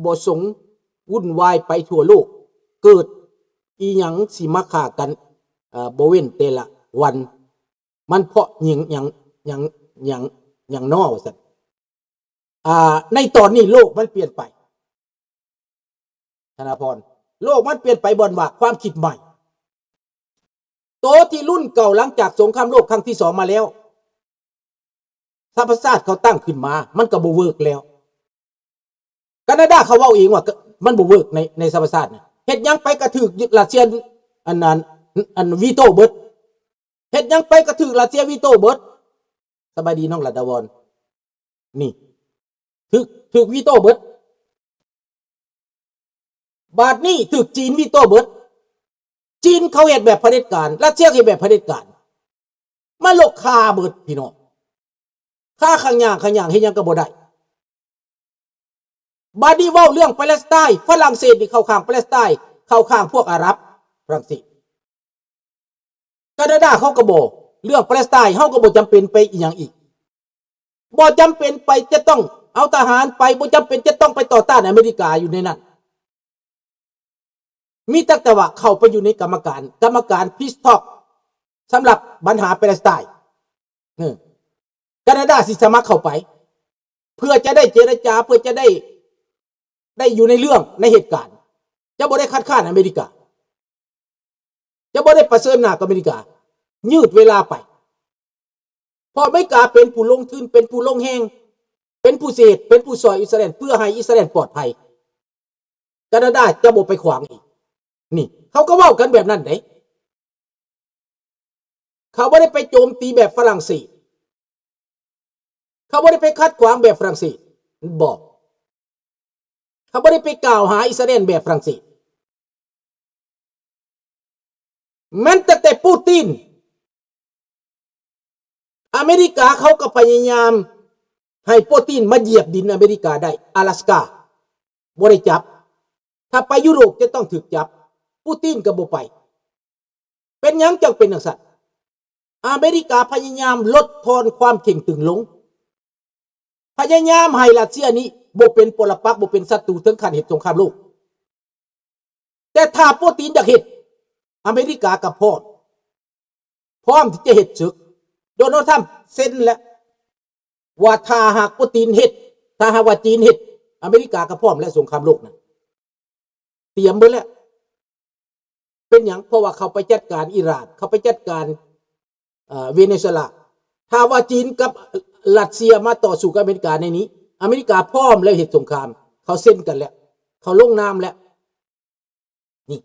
ບໍ່ສົງວຸ່ນວາຍໄປທົ່ວໂລກ, ເກີດອີ່ຫຍັງຊິມາຂ້າກັນ ເອີ ບໍ່ເວັ້ນແຕ່ລະວັນ, ມັນເພາະຫຍັງ ຫຍັງ ຫຍັງ ຫຍັງ ຫຍັງນໍ ວ່າຊັ້ນ. ອ່າ ໃນຕອນນີ້ໂລກມັນປ່ຽນໄປ ທະນາພອນ, ໂລກມັນປ່ຽນໄປບ່ອນວ່າຄວາມຄິດໃໝ່. ໂຕທີ່ລຸ້ນເກົ່າຫຼັງຈາກສົງຄາມໂລກຄັ້ງທີສອງມາແລ້ວ, ສະຫະປະຊາຊາດເຂົາຕັ້ງຂຶ້ນມາ, ມັນກໍບໍ່ເວີກແລ້ວ. ການາດາເຂົາເວົ້າເອງວ່າ ກ- ມັນບໍ່ເວີກໃນ ໃນສະຫະປະຊາຊາດນະ. ເຮັດຫຍັງໄປກໍຖືກຣັດເຊຍ ອັນນັ້ນ ອັນ ວີໂຕ້ເບິດ. ເຮັດຫຍັງໄປກໍຖືກຣັດເຊຍວີໂຕ້ເບິດ. ສະບາຍດີນ້ອງລັດດາວອນ. ນີ້ ຖືກ ຖືກວີໂຕ້ເບິດ. ບາດນີ້ຖືກຈີນວີໂຕ້ເບິດ. ຈີນເຂົາເຮັດແບບຜະເດັດການ, ຣັດເຊຍເຮັດແບບຜະເດັດການ. ມາລົກຂ້າເບິດພີ່ນ້ອງ. ຂ້າຂ້າງຫຍ້າງ ຂ້າງຫຍ້າງ ເຮັດຫຍັງກໍບໍ່ໄດ້. ບາດນີ້ເວົ້າເລື່ອງປາແລັສໄຕນ໌, ຝຣັ່ງເສດນີ້ເຂົ້າຂ້າງປາແລັສໄຕນ໌, ເຂົ້າຂ້າງພວກອາຣັບ, ຝຣັ່ງເສດ. ການາດາເຂົາກໍບໍ່, ເລື່ອງປາແລັສໄຕນ໌ເຮົາກໍບໍ່ຈຳເປັນໄປອີ່ຫຍັງອີກ, ບໍ່ຈຳເປັນໄປຈະຕ້ອງເອົາທະຫານໄປ, ບໍ່ຈຳເປັນຈະຕ້ອງໄປຕໍ່ຕ້ານອາເມລິກາຢູ່ໃນນັ້ນ. ມີຕັ້ງແຕ່ວ່າເຂົ້າໄປຢູ່ໃນກຳມະການ, ກຳມະການ Peace Talk ສຳລັບບັນຫາປາແລັສໄຕນ໌. ເອີ ການາດາຊິສະໝັກເຂົ້າໄປ ເພື່ອຈະໄດ້ເຈລະຈາ, ເພື່ອຈະໄດ້ ໄດ້ຢູ່ໃນເລື່ອງ ໃນເຫດການ, ຈະບໍ່ໄດ້ຄັດຄ້ານອາເມລິກາ, ຈະບໍ່ໄດ້ປະເຊີນໜ້າກັບອາເມລິກາ, ຍືດເວລາໄປ. ເພາະອາເມລິກາເປັນຜູ້ລົງທຶນ, ເປັນຜູ້ລົງແຮງ, ເປັນຜູ້ເສດ, ເປັນຜູ້ຊ່ອຍອິດສະຣາແອນ ເພື່ອໃຫ້ອິດສະຣາແອນປອດໄພ. ການາດາຈະບໍ່ໄປຂວາງອີກ. ນີ້ ເຂົາກໍເວົ້າກັນແບບນັ້ນເດ້. ເຂົາບໍ່ໄດ້ໄປໂຈມຕີແບບຝຣັ່ງເສດ, ເຂົາບໍ່ໄດ້ໄປຂັດຂວາງແບບຝຣັ່ງເສດ, ບໍ່. ເຂົາບໍ່ໄດ້ໄປກ່າວຫາອິດສະຣາແອນແບບຝຣັ່ງເສດ. ແມ່ນຕັ້ງແຕ່ປູຕິນ, ອາເມລິກາເຂົາກໍພະຍາຍາມໃຫ້ປູຕິນມາຢຽບດິນອາເມລິກາໄດ້, ອາລາສກາບໍ່ໄດ້ຈັບ, ຖ້າໄປຢູໂຣບຈະຕ້ອງຖືກຈັບ, ປູຕິນກໍບໍ່ໄປ. ເປັນຫຍັງຈັ່ງເປັນຈັ່ງຊັ້ນ? ອາເມລິກາພະຍາຍາມລົດຜ່ອນຄວາມເຄັ່ງຕຶງລົງ, ພະຍາຍາມໃຫ້ຣັດເຊຍນີ້ບໍ່ເປັນປົນລະປັກ, ບໍ່ເປັນສັດຕູເຖິງຂັ້ນເຮັດສົງຄາມໂລກ. ແຕ່ຖ້າປູຕິນຢາກເຮັດ, ອາເມລິກາກໍພ້ອມ, ພ້ອມທີ່ຈະເຮັດເສິກ. ໂດນັລ ທຣຳເຊັນແລ້ວວ່າ ຖ້າຫາກປູຕິນເຮັດ, ຖ້າຫາກວ່າຈີນເຮັດ, ອາເມລິກາກໍພ້ອມແລ້ວ, ສົງຄາມໂລກນັ້ນ ຕຽມເບິດແລ້ວ. ເປັນຫຍັງ? ເພາະວ່າເຂົາໄປຈັດການອີຣານ, ເຂົາໄປຈັດການ ເອີ ເວເນຊູເອລາ. ຖ້າວ່າຈີນກັບຣັດເຊຍມາຕໍ່ສູ້ກັບອາເມລິກາໃນນີ້, ອາເມລິກາພ້ອມແລ້ວເຮັດສົງຄາມ, ເຂົາເຊັນກັນແລ້ວ, ເຂົາລົງນາມແລ້ວ. ນີ້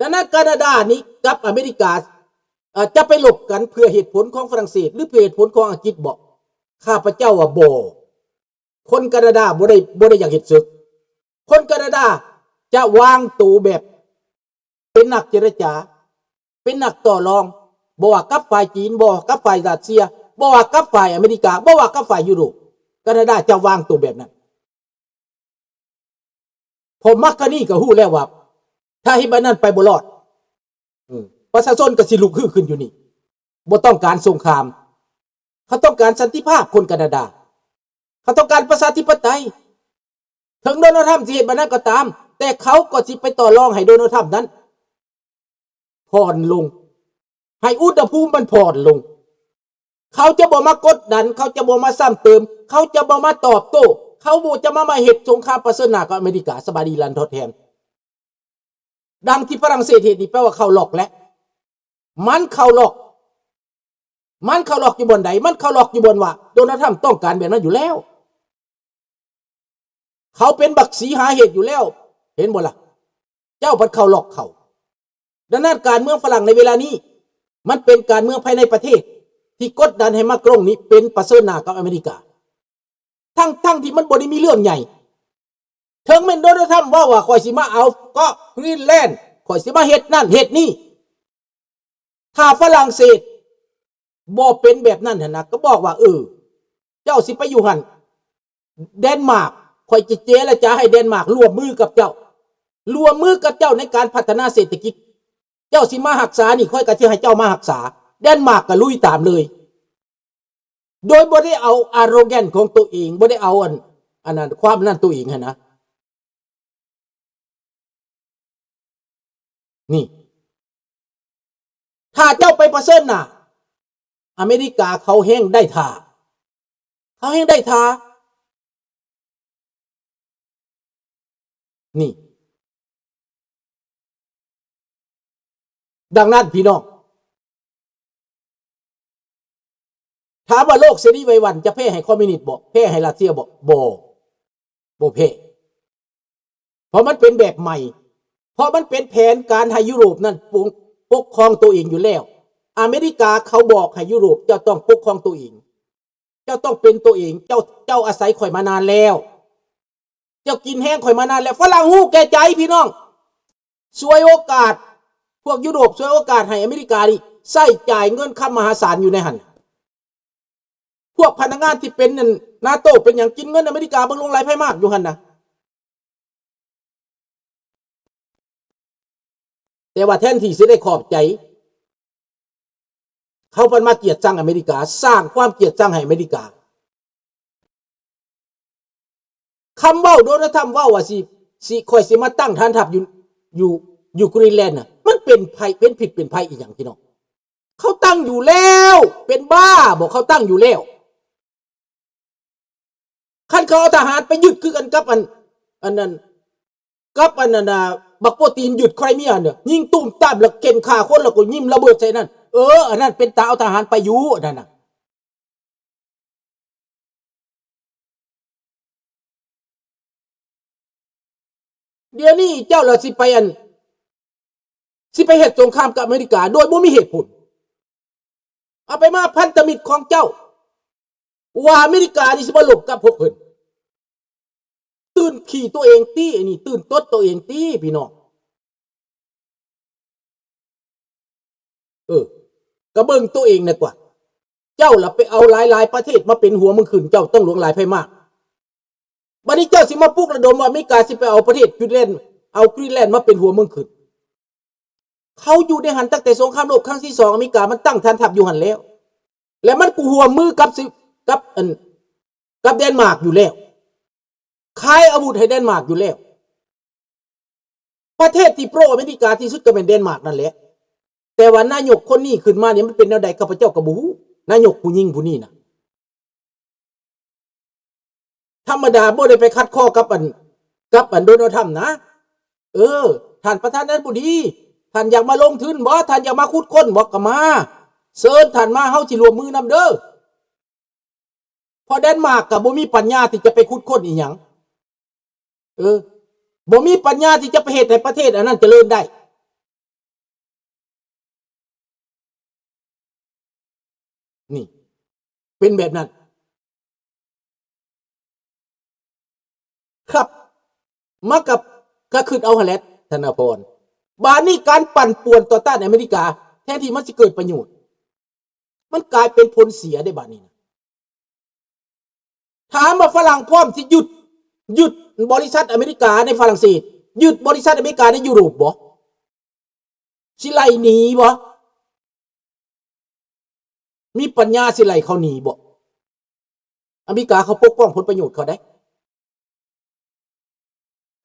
ດັ່ງນັ້ນການາດານີ້ກັບອາເມລິກາ ເອີ ຈະໄປລົບກັນເພື່ອເຫດຜົນຂອງຝຣັ່ງເສດ ຫຼື ເພື່ອເຫດຜົນຂອງອັງກິດບໍ? ຂ້າພະເຈົ້າວ່າບໍ່. ຄົນການາດາບໍ່ໄດ້ ບໍ່ໄດ້ຢາກເຮັດເສິກ. ຄົນການາດາຈະວາງໂຕແບບເປັນນັກເຈລະຈາ, ເປັນນັກຕໍ່ລອງ, ບໍ່ວ່າກັບຝ່າຍຈີນ, ບໍ່ວ່າກັບຝ່າຍຣັດເຊຍ, ບໍ່ວ່າກັບຝ່າຍອາເມລິກາ, ບໍ່ວ່າກັບຝ່າຍຢູໂຣບ, ການາດາຈະວາງໂຕແບບນັ້ນ. ເພາະມາການີກໍຮູ້ແລ້ວວ່າ ຖ້າເຮັດແບບນັ້ນໄປບໍ່ລອດ, ເອີ ປະຊາຊົນກໍຊິລຸກຮືຂຶ້ນຢູ່ນີ້, ບໍ່ຕ້ອງການສົງຄາມ, ເຂົາຕ້ອງການສັນຕິພາບ. ຄົນການາດາ ເຂົາຕ້ອງການປະຊາທິປະໄຕ. ເຖິງໂດນັລ ທຣຳຊິເຮັດແບບນັ້ນກໍຕາມ, ແຕ່ເຂົາກໍຊິໄປຕໍ່ລອງໃຫ້ໂດນັລ ທຣຳນັ້ນ ຜ່ອນລົງ, ໃຫ້ອຸນຫະພູມມັນຜ່ອນລົງ. ເຂົາຈະບໍ່ມາກົດດັນ, ເຂົາຈະບໍ່ມາຊ້ຳເຕີມ, ເຂົາຈະບໍ່ມາຕອບໂຕ້, ເຂົາບໍ່ຈະມາ ມາເຮັດສົງຄາມປະເຊີນໜ້າກັບອາເມລິກາ. ສະບາຍດີລັນທອດແທນ. ດັ່ງທີ່ຝຣັ່ງເສດເຮັດນີ້ ແປວ່າເຂົ້າລັອກແຫຼະ. ມັນເຂົ້າລັອກ. ມັນເຂົ້າລັອກຢູ່ບ່ອນໃດ? ມັນເຂົ້າລັອກຢູ່ບ່ອນວ່າໂດນັລ ທຣຳຕ້ອງການແບບນັ້ນຢູ່ແລ້ວ. ເຂົາເປັນບັກສີຫາເຫດຢູ່ແລ້ວ, ເຫັນບໍ່ລະ? ເຈົ້າພັດເຂົ້າລັອກເຂົາ. ດັ່ງນັ້ນການເມືອງຝຣັ່ງໃນເວລານີ້ ມັນເປັນການເມືອງພາຍໃນປະເທດ ທີ່ກົດດັນໃຫ້ມາກຣອງນີ້ເປັນປະເຊີນໜ້າກັບອາເມລິກາ, ທັງໆທີ່ມັນບໍ່ໄດ້ມີເລື່ອງໃຫຍ່. ເຖິງແມ່ນໂດນັລ ທຣຳເວົ້າວ່າ ຂ້ອຍຊິມາເອົາເກາະກຣີນແລນ, ຂ້ອຍຊິມາເຮັດນັ້ນເຮັດນີ້. ຖ້າຝຣັ່ງເສດບໍ່ເປັນແບບນັ້ນຫັ້ນນະ, ກໍບອກວ່າ ເອີ ເຈົ້າຊິໄປຢູ່ຫັ້ນ, ແດນມາກ, ຂ້ອຍຈະເຈລະຈາໃຫ້ແດນມາກຮ່ວມມືກັບເຈົ້າ, ຮ່ວມມືກັບເຈົ້າໃນການພັດທະນາເສດຖະກິດ. ເຈົ້າຊິມາຮັກສານີ້, ຂ້ອຍກໍຊິໃຫ້ເຈົ້າມາຮັກສາ. ແດນມາກກໍລຸຍຕາມເລີຍ. ໂດຍບໍ່ໄດ້ເອົາ arrogant ຂອງໂຕເອງ, ບໍ່ໄດ້ເອົາອັນ ອັນນັ້ນ ຄວາມນັ້ນໂຕເອງຫັ້ນນະ, ນີ້ ຖ້າເຈົ້າໄປປະເຊີນໜ້າ ອາເມລິກາເຂົາແຮ່ງໄດ້ທ່າ ເຂົາແຮ່ງໄດ້ທ່າ ນີ້. ດັ່ງນັ້ນພີ່ນ້ອງ ຖາມວ່າໂລກເສລີໄວວັນຈະແພ້ໃຫ້ຄອມມິວນິດບໍ່? ແພ້ໃຫ້ຣັດເຊຍບໍ່? ບໍ່ ບໍ່ແພ້ ເພາະມັນເປັນແບບໃໝ່ ເພາະມັນເປັນແຜນການໃຫ້ຢູໂຣບນັ້ນປົກ ປົກຄອງໂຕເອງຢູ່ແລ້ວ. ອາເມລິກາເຂົາບອກໃຫ້ຢູໂຣບ ເຈົ້າຕ້ອງປົກຄອງໂຕເອງ ເຈົ້າຕ້ອງເປັນໂຕເອງ ເຈົ້າ ເຈົ້າອາໄສຂ້ອຍມານານແລ້ວ ເຈົ້າກິນແຮງຂ້ອຍມານານແລ້ວ. ຝຣັ່ງຮູ້ແກ່ໃຈພີ່ນ້ອງ ສວຍໂອກາດ ພວກຢູໂຣບສວຍໂອກາດໃຫ້ອາເມລິການີ້ໃຊ້ຈ່າຍເງິນຄຳມະຫາສານຢູ່ໃນຫັ້ນ. ພວກພະນັກງານທີ່ເປັນນັ້ນ ນາໂຕ ເປັນຫຍັງກິນເງິນອາເມລິກາເບິ່ງ ຫຼວງຫຼາຍໄພມາກຢູ່ຫັ້ນນະ. ແຕ່ວ່າແທນທີ່ຊິໄດ້ຂອບໃຈ ເຂົາພັດມາກຽດຊັງອາເມລິກາ ສ້າງຄວາມກຽດຊັງໃຫ້ອາເມລິກາ. ຄຳເວົ້າໂດນັລ ທຣຳ ເວົ້າວ່າຊິ ຊິ ຂ້ອຍຊິມາຕັ້ງຖານທັບຢູ່ ຢູ່ ຢູ່ກຣີນແລນນະ ມັນເປັນໄພ ເປັນພິດເປັນໄພອີ່ຫຍັງພີ່ນ້ອງ? ເຂົາຕັ້ງຢູ່ແລ້ວ ເປັນບ້າບໍ່? ເຂົາຕັ້ງຢູ່ແລ້ວ. ຄັນເຂົາເອົາທະຫານໄປຍຶດຄືກັນກັບອັນ ອັນນັ້ນ ກັບອັນນັ້ນນະ ບັກໂປຕີນຍຶດໄຄຣເມຍເນາະ ຍິງຕຸ້ມຕາມ ແລ້ວເຂັນຂ້າຄົນ ແລ້ວກໍຍິງລະເບີດໃສ່ນັ້ນ ເອີ ອັນນັ້ນເປັນຕາເອົາທະຫານໄປຢູ່ ອັນນັ້ນນະ. ດຽວນີ້ເຈົ້າລະຊິໄປອັນ ຊິໄປເຮັດສົງຄາມກັບອາເມລິກາໂດຍບໍ່ມີເຫດຜົນ. ເອົາໄປມາ ພັນທະມິດຂອງເຈົ້າ ວ່າອາເມລິການີ້ຊິມາລົບກັບພວກເພິ່ນ. ຕື່ນຂີ້ຕົວເອງຕິ ອັນນີ້ຕື່ນຕົດຕົວເອງຕິພີ່ນ້ອງ. ເອີ ກະເບິ່ງໂຕເອງແດ່ກວ່າ ເຈົ້າລະໄປເອົາຫຼາຍໆປະເທດມາເປັນຫົວເມືອງຂຶ້ນ ເຈົ້າຕ້ອງຫຼວງຫຼາຍໄພມາກ. ບັດນີ້ເຈົ້າຊິມາປຸກລະດົມວ່າອາເມລິກາຊິໄປເອົາປະເທດກຣີນແລນ ເອົາກຣີນແລນມາເປັນຫົວເມືອງຂຶ້ນ. ເຂົາຢູ່ໃນຫັ້ນຕັ້ງແຕ່ສົງຄາມໂລກຄັ້ງທີສອງ ອາເມລິກາມັນຕັ້ງຖານທັບຢູ່ຫັ້ນແລ້ວ ແລະ ມັນກໍຮ່ວມມືກັບ ກັບອັນ ກັບແດນມາກຢູ່ແລ້ວ ຂາຍອາວຸດໃຫ້ແດນມາກຢູ່ແລ້ວ. ປະເທດທີ່ໂປຣອາເມລິກາທີ່ສຸດກໍແມ່ນແດນມາກນັ້ນແຫຼະ. ແຕ່ວ່ານາຍົກຄົນນີ້ຂຶ້ນມານີ້ມັນເປັນແນວໃດ ຂ້າພະເຈົ້າກໍບໍ່ຮູ້. ນາຍົກຜູ້ຍິງຜູ້ນີ້ນະ ທຳມະດາບໍ່ໄດ້ໄປຂັດຄໍກັບອັນ ກັບອັນໂດນັລ ທຣຳນະ. ເອີ ທ່ານປະທານາທິບໍດີ ທ່ານຢາກມາລົງທຶນບໍ່? ທ່ານຢາກມາຂຸດຄົ້ນບໍ່? ກໍມາ ເຊີນທ່ານມາ ເຮົາຊິຮ່ວມມືນຳເດີ. ເພາະແດນມາກກໍບໍ່ມີປັນຍາທີ່ຈະໄປຂຸດຄົ້ນອີ່ຫຍັງ ເອີ ບໍ່ມີປັນຍາທີ່ຈະໄປເຮັດໃຫ້ປະເທດອັນນັ້ນຈະເລີນໄດ້. ນີ້ ເປັນແບບນັ້ນ. ຄັບ ມັນກໍ ກໍຄິດເອົາຫັ້ນແຫຼະ ທະນາພອນ. ບາດນີ້ການປັ່ນປ່ວນຕໍ່ຕ້ານອາເມລິກາ ແທນທີ່ມັນຊິເກີດປະໂຫຍດ ມັນກາຍເປັນຜົນເສຍເດ້ບາດນີ້ນະ. ຖາມວ່າຝຣັ່ງພ້ອມຊິຢຸດ ຢຸດບໍລິສັດອາເມລິກາໃນຝຣັ່ງເສດ ຢຸດບໍລິສັດອາເມລິກາໃນຢູໂຣບບໍ່? ຊິໄລ່ໜີບໍ່? ມີປັນຍາຊິໄລ່ເຂົາໜີບໍ່? ອາເມລິກາເຂົາປົກປ້ອງຜົນປະໂຫຍດເຂົາໄດ໋.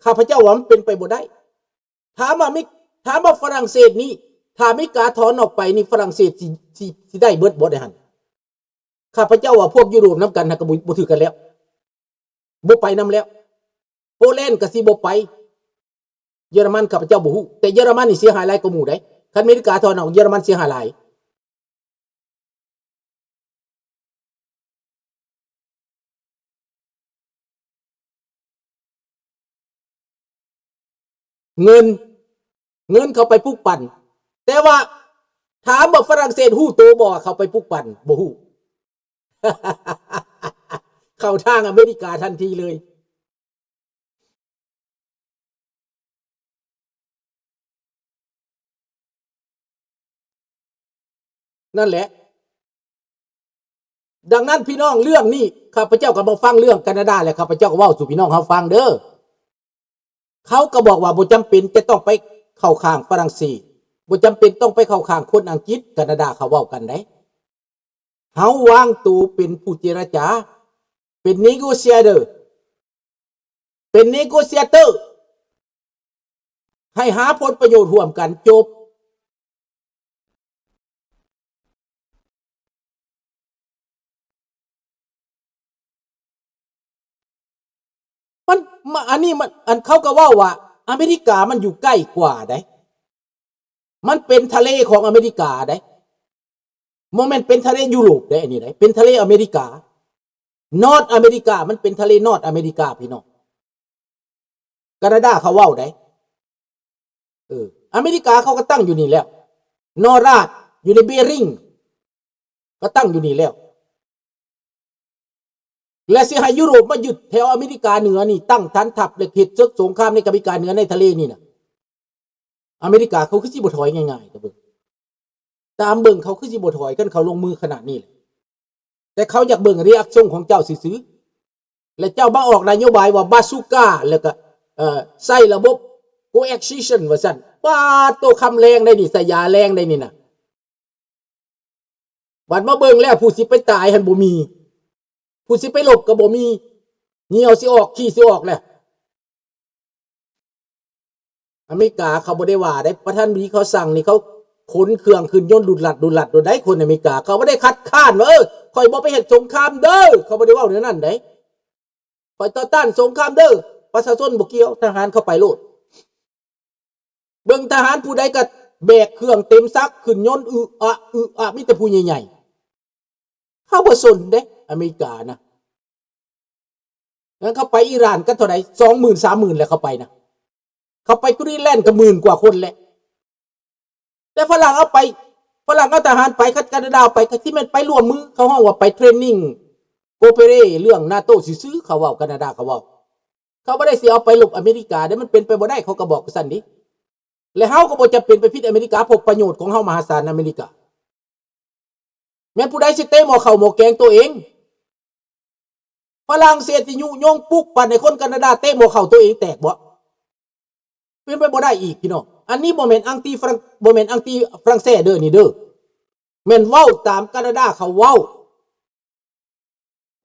ຂ້າພະເຈົ້າວ່າມັນເປັນໄປບໍ່ໄດ້. ຖາມວ່າມີ ຖາມວ່າຝຣັ່ງເສດນີ້ ຖ້າອາເມລິກາຖອນອອກໄປນີ້ ຝຣັ່ງເສດຊິ ຊິ ຊິໄດ້ເບິດບໍ່ໃນຫັ້ນ? ຂ້າພະເຈົ້າວ່າພວກຢູໂຣບນຳກັນຫັ້ນກໍບໍ່ ບໍ່ຖືກກັນແລ້ວ ບໍ່ໄປນຳແລ້ວ. ໂປແລນກໍຊິບໍ່ໄປ ເຢຍລະມັນ ຂ້າພະເຈົ້າບໍ່ຮູ້ ແຕ່ເຢຍລະມັນນີ້ເສຍຫາຍຫຼາຍກວ່າໝູ່ໃດ໋. ຄັນອາເມລິກາຖອນອອກ ເຢຍລະມັນເສຍຫາຍຫຼາຍ. ເງິນ ເງິນເຂົາໄປປຸກປັ່ນ ແຕ່ວ່າຖາມວ່າຝຣັ່ງເສດຮູ້ໂຕບໍ່ວ່າເຂົາໄປປຸກປັ່ນ? ບໍ່ຮູ້. ເຂົ້າທາງອາເມລິກາທັນທີເລີຍ. ນັ້ນແຫຼະ. ດັ່ງນັ້ນພີ່ນ້ອງ ເລື່ອງນີ້ ຂ້າພະເຈົ້າກໍມາຟັງເລື່ອງການາດາ ແລະ ຂ້າພະເຈົ້າກໍເວົ້າສູ່ພີ່ນ້ອງເຮົາຟັງເດີ. ເຂົາກໍບອກວ່າບໍ່ຈຳເປັນຈະຕ້ອງໄປເຂົ້າຂ້າງຝຣັ່ງເສດ, ບໍ່ຈຳເປັນຕ້ອງໄປເຂົ້າຂ້າງຄົນອັງກິດ, ການາດາເຂົາເວົ້າກັນໄດ໋. ເຮົາວາງໂຕເປັນຜູ້ເຈລະຈາ, ເປັນ negotiator, ເປັນ negotiator. ໃຫ້ຫາຜົນປະໂຫຍດຮ່ວມກັນ ຈົບ. ມັນ ມາ ອັນນີ້ມັນ ອັນເຂົາກໍເວົ້າວ່າອາເມລິກາມັນຢູ່ໃກ້ກວ່າໃດ໋ ມັນເປັນທະເລຂອງອາເມລິກາໃດ໋ ບໍ່ແມ່ນເປັນທະເລຢູໂຣບໃດ໋ ອັນນີ້ໃດ໋ ເປັນທະເລອາເມລິກາ North America ມັນເປັນທະເລ North America ພີ່ນ້ອງ ການາດາເຂົາເວົ້າໃດ໋ ເອີ ອາເມລິກາເຂົາກໍຕັ້ງຢູ່ນີ້ແລ້ວ Norad ຢູ່ໃນ Bering ກໍຕັ້ງຢູ່ນີ້ແລ້ວ ແລະ ຊິໃຫ້ຢູໂຣບມາຍຶດແຖວອາເມລິກາເໜືອນີ້ ຕັ້ງຖານທັບ ແລະ ເຮັດເສິກສົງຄາມໃນອາເມລິກາເໜືອ ໃນທະເລນີ້ນະ ອາເມລິກາເຂົາຄືຊິບໍ່ຖອຍງ່າຍໆ ຕາເບິ່ງ ຕາເບິ່ງເຂົາຄືຊິບໍ່ຖອຍ ຄັນເຂົາລົງມືຂະໜາດນີ້ແຫຼະ ແຕ່ເຂົາຢາກເບິ່ງ reaction ຂອງເຈົ້າຊື່ໆ ແລະ ເຈົ້າມາອອກນະໂຍບາຍວ່າ bazooka ແລ້ວກໍ ເອີ ໃຊ້ລະບົບ coercion ວ່າຊັ້ນ ປາດໂຕ ຄຳແຮງໃດ໋ນີ້ ສະຫຍາແຮງໃດ໋ນີ້ນະ ບັດມາເບິ່ງແລ້ວ ຜູ້ຊິໄປຕາຍຫັ້ນບໍ່ມີ ຜູ້ຊິໄປລົບກໍບໍ່ມີ ຍ່ຽວຊິອອກ ຂີ້ຊິອອກແລ້ວ. ອາເມລິກາເຂົາບໍ່ໄດ້ວ່າໃດ໋ ປະທານດີເຂົາສັ່ງນີ້ ເຂົາຂົນເຄື່ອງຂຶ້ນຍົນດຸດລັດ ດຸດລັດໂດດໃດ໋ ຄົນອາເມລິກາ ເຂົາບໍ່ໄດ້ຄັດຄ້ານວ່າ ເອີ ຂ້ອຍບໍ່ໄປເຮັດສົງຄາມເດີ ເຂົາບໍ່ໄດ້ເວົ້າແນວນັ້ນໃດ໋ ຂ້ອຍຕໍ່ຕ້ານສົງຄາມເດີ ປະຊາຊົນບໍ່ກ່ຽວ ທະຫານເຂົ້າໄປໂລດ. ເບິ່ງທະຫານຜູ້ໃດກໍແບກເຄື່ອງເຕັມຊັກຂຶ້ນຍົນ ອຶອະ ອຶອະ ມີແຕ່ຜູ້ໃຫຍ່ໆ ເຂົາບໍ່ສົນເດ້ ອາເມລິການະ. ນັ້ນເຂົາໄປອີຣານກັນເທົ່າໃດ ສອງໝື່ນ ສາມໝື່ນແຫຼະ ເຂົາໄປນະ ເຂົາໄປກຣີນແລນກໍໝື່ນກວ່າຄົນແຫຼະ ແຕ່ຝຣັ່ງເອົາໄປ ຝຣັ່ງເອົາທະຫານໄປ ຄັນການາດາໄປ ກໍຊິແມ່ນໄປຮ່ວມມື ເຂົາຮ້ອງວ່າໄປເທຣນນິງ ໂກເປເຣ ເລື່ອງນາໂຕຊື່ໆ ເຂົາເວົ້າ ການາດາເຂົາເວົ້າ ເຂົາບໍ່ໄດ້ຊິເອົາໄປລົບອາເມລິກາເດ້ ມັນເປັນໄປບໍ່ໄດ້ ເຂົາກໍບອກຊັ້ນເດ້ ແລະ ເຮົາກໍບໍ່ຈຳເປັນໄປຜິດອາເມລິກາ ເພາະປະໂຫຍດຂອງເຮົາມະຫາສານນຳອາເມລິກາ. ແມ່ນຜູ້ໃດຊິເຕະໝໍ້ເຂົ້າໝໍ້ແກງໂຕເອງ? ຝຣັ່ງເສດຊິຍຸຍົງປຸກປັ່ນໃຫ້ຄົນການາດາເຕະໝໍ້ເຂົ້າໂຕເອງແຕກບໍ? ເປັນໄປບໍ່ໄດ້ອີກ ພີ່ນ້ອງ. ອັນນີ້ບໍ່ແມ່ນແອນຕີຝຣັ່ງ ບໍ່ແມ່ນແອນຕີຝຣັ່ງເສດເດີ ນີ້ເດີ. ແມ່ນເວົ້າຕາມການາດາເຂົາເວົ້າ.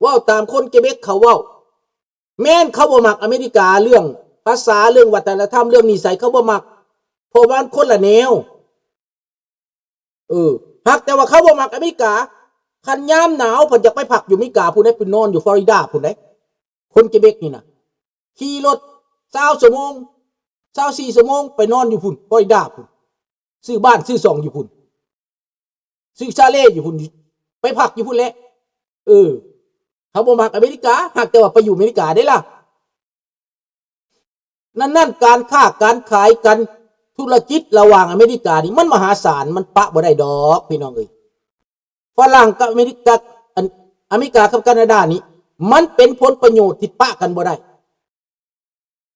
ເວົ້າຕາມຄົນເກເບັກເຂົາເວົ້າ. ແມ່ນເຂົາບໍ່ມັກອາເມລິກາ ເລື່ອງພາສາ ເລື່ອງວັດທະນະທຳ ເລື່ອງນິໄສ ເຂົາບໍ່ມັກ ເພາະວ່າມັນຄົນລະແນວ. ເອີ ຫາກແຕ່ວ່າເຂົາບໍ່ມັກອາເມລິກາ. ຄັນຍາມໜາວເພິ່ນຢາກໄປພັກຢູ່ອາເມລິກາພຸ້ນເດ້ ໄປນອນຢູ່ຟລໍຣິດາພຸ້ນເດ້. ຄົນເກເບັກນີ້ນະ ຂີ່ລົດຊາວຊົ່ວໂມງ ຊາວສີ່ຊົ່ວໂມງ ໄປນອນຢູ່ພຸ້ນ ຟລໍຣິດາພຸ້ນ ຊື້ບ້ານຊື້ຊ່ອງຢູ່ພຸ້ນ ຊື້ຊາເລຢູ່ພຸ້ນ ໄປພັກຢູ່ພຸ້ນແຫຼະ. ເອີ ເຂົາບໍ່ມັກອາເມລິກາ ຫາກແຕ່ວ່າໄປຢູ່ອາເມລິກາເດ້ລະ. ນັ້ນໆ ການຄ້າການຂາຍກັນ ທຸລະກິດລະຫວ່າງອາເມລິການີ້ ມັນມະຫາສານ ມັນປະບໍ່ໄດ້ດອກ ພີ່ນ້ອງເອີຍ. ຝຣັ່ງກັບອາເມລິກາ ອັນ ອາເມລິກາກັບການາດານີ້ ມັນເປັນຜົນປະໂຫຍດທີ່ປະກັນບໍ່ໄດ້.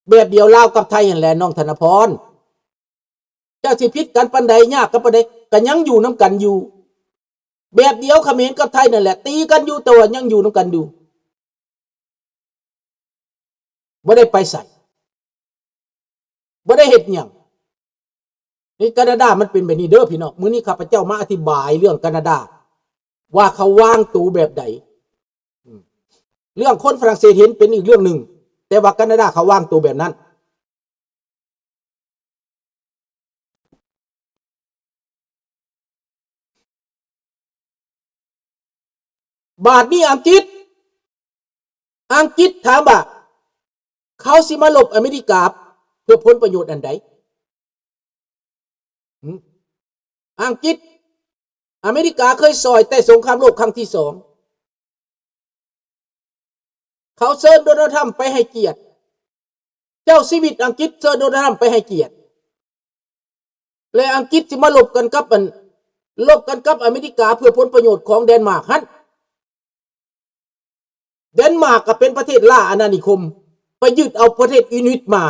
ແບບດຽວລາວກັບໄທຫັ້ນແຫຼະ ນ້ອງທະນະພອນ. ຈັກຊິຜິດກັນປານໃດ ຍາກກັນປານໃດ ກໍຍັງຢູ່ນຳກັນຢູ່. ແບບດຽວຂະເໝນກັບໄທນັ້ນແຫຼະ ຕີກັນຢູ່ ແຕ່ວ່າຍັງຢູ່ນຳກັນຢູ່. ບໍ່ໄດ້ໄປໃສ ບໍ່ໄດ້ເຮັດຫຍັງ. ນີ້ການາດາມັນເປັນແບບນີ້ເດີພີ່ນ້ອງ. ມື້ນີ້ຂ້າພະເຈົ້າມາອະທິບາຍເລື່ອງການາດາ ວ່າເຂົາວາງໂຕແບບໃດ. ອືມ ເລື່ອງຄົນຝຣັ່ງເສດເຫັນເປັນອີກເລື່ອງໜຶ່ງ, ແຕ່ວ່າການາດາເຂົາວາງໂຕແບບນັ້ນ. ບາດນີ້ອັງກິດ ອັງກິດຖາມວ່າ ເຂົາຊິມາລົບອາເມລິກາເພື່ອຜົນປະໂຫຍດອັນໃດ? ຫຶ? ອັງກິດ ອາເມລິກາເຄີຍຊ່ອຍແຕ່ສົງຄາມໂລກຄັ້ງທີສອງ. ເຂົາເຊີນໂດນັລທຣຳໄປໃຫ້ກຽດ. ເຈົ້າຊີວິດອັງກິດເຊີນໂດນັລທຣຳໄປໃຫ້ກຽດ. ແລະ ອັງກິດຊິມາລົບກັນກັບອັນ ລົບກັນກັບອາເມລິກາເພື່ອຜົນປະໂຫຍດຂອງແດນມາກຫັ້ນ. ແດນມາກກໍເປັນປະເທດລ່າອານານິຄົມ ໄປຍຶດເອົາປະເທດອິນນຸຍມາ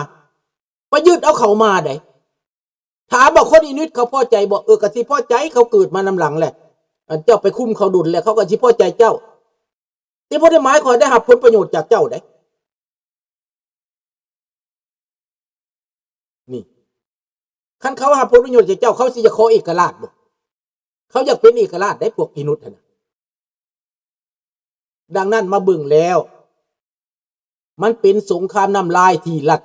ໄປຍຶດເອົາເຂົາມາໃດ໋. ຖາມວ່າຄົນອິນນຸຍເຂົາພໍໃຈບໍ່? ເອີ ກໍຊິພໍໃຈ ເຂົາເກີດມານຳຫຼັງແຫຼະ. ອັນເຈົ້າໄປຄຸມເຂົາດົນແລ້ວ ເຂົາກໍຊິພໍໃຈເຈົ້າ. ແຕ່ບໍ່ໄດ້ໝາຍຄວາມໄດ້ຮັບຜົນປະໂຫຍດຈາກເຈົ້າໃດ໋. ນີ້ ຄັນເຂົາຮັບຜົນປະໂຫຍດຈາກເຈົ້າ ເຂົາຊິຢາກຂໍເອກະລາດບໍ່? ເຂົາຢາກເປັນເອກະລາດໄດ໋ ພວກອີນຸດຫັ້ນນະ. ດັ່ງນັ້ນມາເບິ່ງແລ້ວ ມັນເປັນສົງຄາມນ້ຳລາຍທີ່ລັດ